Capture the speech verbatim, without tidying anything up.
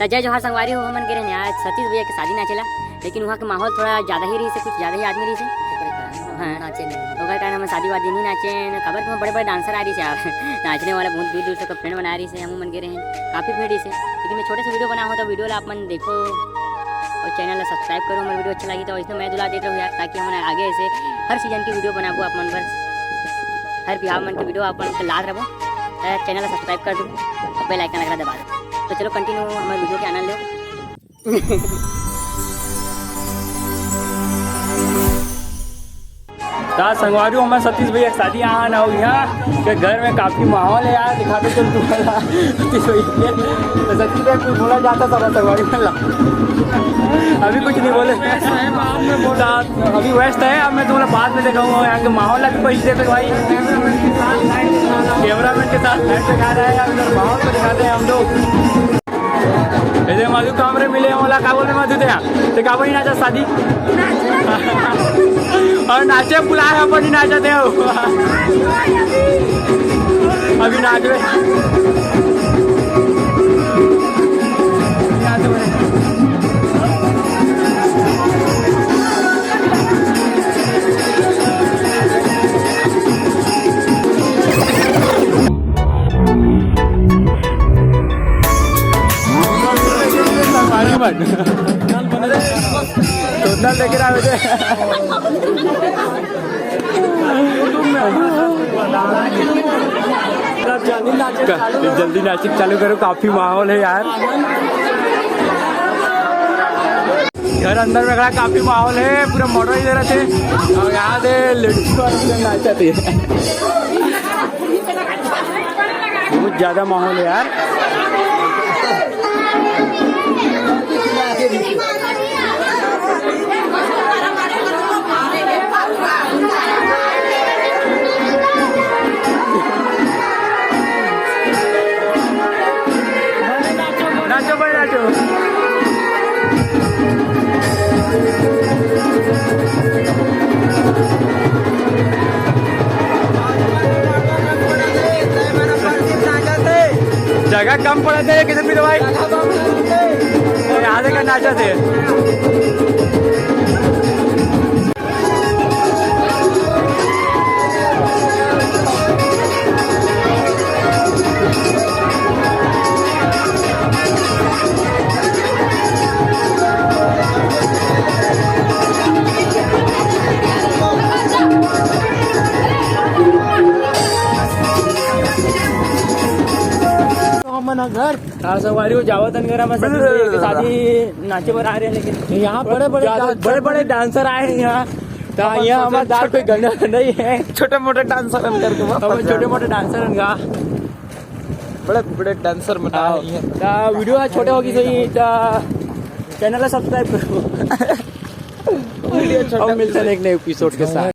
त जय जोहार संगवारी हो, हमन गे रहेन आज सतीश भैया के शादी नाचे ला, लेकिन वहाँ के माहौल थोड़ा ज्यादा ही रहिसे, कुछ ज्यादा ही आदमी रहिसे। हाँ। नाचे नहीं। ओकर कारण हम शादी वादी नहीं नाचे, काबर कि वहाँ बड़े बड़े डांसर आ रहिसे यार। नाचने वाला बहुत दूर दूर से friend बना रहिसे, हम मन गे रहेन, काफी भीड़ रहिसे। लेकिन मैं छोटे से वीडियो बना हो, तो वीडियो ला आप मन देखो और चैनल ला सब्सक्राइब करो। हमारे वीडियो अच्छा लगी तो इसमें मैं दुला देते रहो यार, ताकि हम आगे ऐसे हर सीजन की वीडियो बनाबो आप मन पर, हर बिहाव मन की वीडियो आप मन के लात रहो। चैनल ला सब्सक्राइब कर दो, बेल आइकन लगा दबा दो। तो चलो कंटिन्यू हमारे वीडियो के आनंद लो। त संगवारी हो, हमर सतीश भैया के शादी आहन अउ इहाँ के घर में काफी माहौल है यार, दिखाते चल तू वाला सतीश भैया के। तो सतीश भैया कुछ बोला जाता सब संगवारी मन ला? अभी कुछ नहीं बोले। तो अभी व्यस्त है, अब मैं तुमको बाद में दिखाऊंगा यहाँ के माहौल। अभी पैसे देते भाई, कैमरामैन के साथ बैठ के खा रहा है, अभी माहौल को दिखाते हैं हम लोग। ए दे मधु, कमरे मिले मोला, का बोले मधु ते? ते का बनी नाचा शादी? और नाचे बुलाए अपन ही नाचा दे। अभी नाचबे। टोटल लेके आवे थे। जल्दी नाचिक चालू करो, काफी माहौल है यार। घर अंदर में खड़ा, काफी माहौल है, पूरा मॉडल इधर रहते। और यहाँ दे लेडीज नाचते। बहुत ज्यादा माहौल है यार। नाचो भाई, नाचो। जगह कम पड़त हे, किधर भी तो भाई। यहाँ से करना अच्छा से। तो हमन ह घर। हाँ, संगवारी हो, जावत हन घर, हमर सतीश भैया के शादी नाचे बर आ रहे हैं, लेकिन यहाँ बड़े बड़े ज्यादा डांसर, बड़े बड़े डांसर आए हैं यहाँ। तो हमर यहाँ हमारे दाल कोई गंदा नहीं है। छोटे मोटे डांसर हम करके वापस हम छोटे मोटे डांसर हन गा। बड़े बड़े डांसर बना रही है। तो वीडियो आज छोटे होगी सही, तो चैनल ला सब्सक्राइब करो। वीडियो छोटे अब मिलते हैं एक नए एपिसोड के साथ।